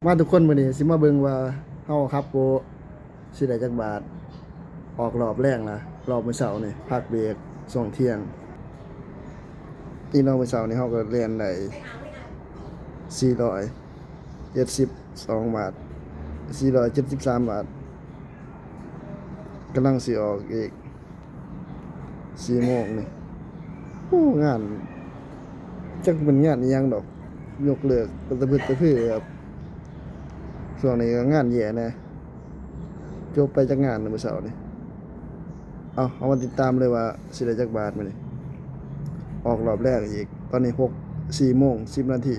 ມາທຸກຄົນ ມື້ນີ້ຊິມາເບິ່ງວ່າເຮົາຂັບໂປະຊິໄດ້ຈັກບາດ. ອອກຮອບແລງລະ ຮອບມື້ເຊົ້ານີ້ ພັກເບຣກຊ່ວງທ່ຽງ. ອີກໜ້ອຍມື້ເຊົ້ານີ້ເຮົາກໍແລ່ນໄດ້ສີ່ຮ້ອຍເຈັດສິບສອງບາດ ສີ່ຮ້ອຍເຈັດສິບສາມບາດ. ກຳລັງຊິອອກອີກ ສີ່ໂມງນີ້. ໂອ້ ງານ ຈັກແມ່ນງານອີ່ຫຍັງດອກ ຍົກເລີກກະຕະພຶດຕະພື. ຊ່ວງນີ້ກໍງານແຍ່ແດ່ ຈົບໄປຈັກງານມື້ເຊົ້ານີ້. ເອົາ ເຮົາມາຕິດຕາມເລີຍວ່າຊິໄດ້ຈັກບາດມື້ນີ້. ອອກຮອບແລງອີກ ຕອນນີ້ຫົກ ສີ່ໂມງສິບນາທີ.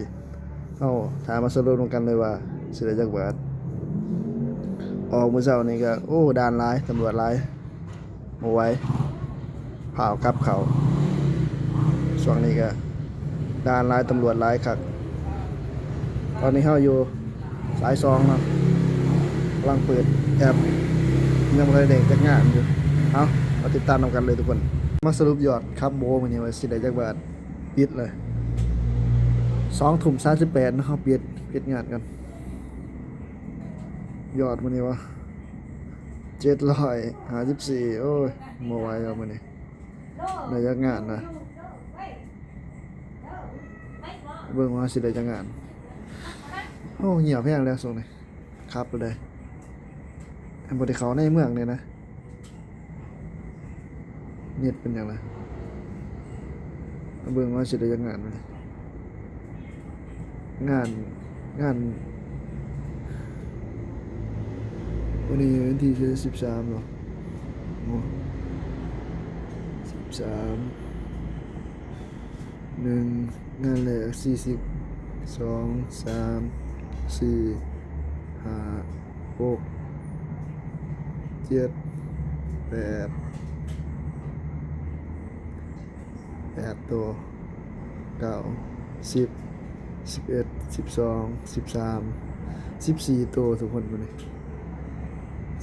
ເຮົາຖ້າມາສະຫຼຸບນຳກັນເລີຍວ່າຊິໄດ້ຈັກບາດ. ອອກມື້ເຊົ້ານີ້ກໍ ໂອ້ ດ່ານຫຼາຍ ຕຳຫຼວດຫຼາຍ. ບໍ່ໄຫວ ຟ້າວກັບເຂົ້າ. ຊ່ວງນີ້ກະດ່ານຫຼາຍ ຕຳຫຼວດຫຼາຍຄັກ. ຕອນນີ້ເຮົາຢູ່ສາຍສອງເນາະ ກຳລັງເປີດແອັບ ຍັງບໍ່ທັນໄດ້ແຈ້ງຈັກງານຢູ່. ເອົາ ມາຕິດຕາມນຳກັນເລີຍທຸກຄົນ. ມາສະຫຼຸບຍອດຂັບໂປະມື້ນີ້ວ່າຊິໄດ້ຈັກບາດ. ປິດເລີຍ ສອງທຸ່ມສາມສິບແປດເນາະ ເຮົາປິດ ປິດງານກັນ. ຍອດມື້ນີ້ວ່າ ເຈັດຮ້ອຍຫ້າສິບສີ່. ໂອ້ຍ ບໍ່ໄຫວແລ້ວມື້ນີ້ ໄດ້ຈັກງານນະ. ເບິ່ງວ່າຊິໄດ້ຈັກງານ. ໂອ້ ງຽບແຮງແລ້ວຊ່ວງນີ້ ຄັບແລ້ວເດ້ ບໍ່ໄດ້ເຂົ້າໃນເມືອງເດ້ນະ. ເນັດເປັນຫຍັງລະ? ມາເບິ່ງວ່າຊິໄດ້ຈັກງານມື້ນີ້. ງານ ງານ ມື້ນີ້ວັນທີສິບສາມເນາະ ໂອ້ ສິບສາມ ໜຶ່ງ ງານແລກ ສີ່ສິບ ສອງ ສາມ ສີ່ ຫ້າ ຫົກ ເຈັດ ແປດ ແປດໂຕ ເກົ້າ ສິບ ສິບເອັດ ສິບສອງ ສິບສາມ ສິບສີ່ໂຕທຸກຄົນ. ມື້ນີ້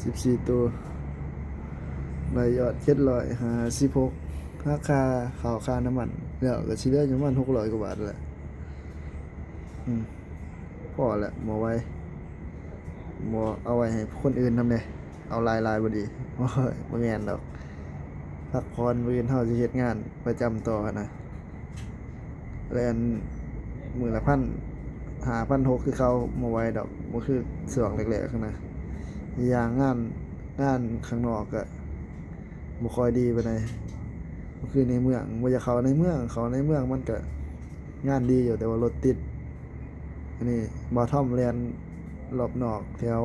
ສິບສີ່ໂຕ ໄດ້ຍອດເຈັດຮ້ອຍຫ້າສິບຫົກ ຫາຄ່າເຂົ້າຄ່ານ້ຳມັນແລ້ວ ກໍຊິເຫຼືອຢູ່ປະມານຫົກຮ້ອຍກວ່າບາດແຫຼະ. ອືມ ພໍແຫຼະ ບໍ່ໄຫວ ບໍ່ ເອົາໄວ້ໃຫ້ຄົນອື່ນນຳແດ່ ເອົາຫຼາຍໆບໍ່ດີ. ໂອ້ຍ ບໍ່ແມ່ນດອກ ພັກຜ່ອນ ມື້ອື່ນເຮົາຊິເຮັດງານປະຈຳຕໍ່ຫັ້ນນະ. ແລ່ນມື້ລະພັນຫ້າ ພັນຫົກຄືເກົ່າ ບໍ່ໄຫວດອກ ບໍ່ຄືຊ່ວງແລກໆຫັ້ນນະ. ອີກຢ່າງງານ ງານຂ້າງນອກກະບໍ່ຄ່ອຍດີປານໃດ ບໍ່ຄືໃນເມືອງ. ບໍ່ຢາກເຂົ້າໃນເມືອງ ເຂົ້າໃນເມືອງມັນກະງານດີຢູ່ ແຕ່ວ່າລົດຕິດ. ອັນນີ້ບ່າວທອມແລ່ນລອບນອກແຖວ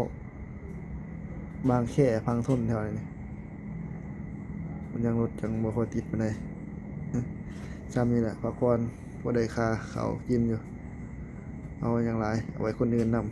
ບາງແຄ ຝັ່ງທົນແຖວນີ້ ມັນຍັງ ລົດຍັງບໍ່ຄ່ອຍຕິດປານໃດ. ຊ່ຳນີ້ແຫຼະ ພັກຜ່ອນ ພໍໄດ້ຄ່າເຂົ້າກິນຢູ່. ເອົາຫຍັງຫຼາຍ ເອົາໄວ້ຄົນອື່ນນຳ.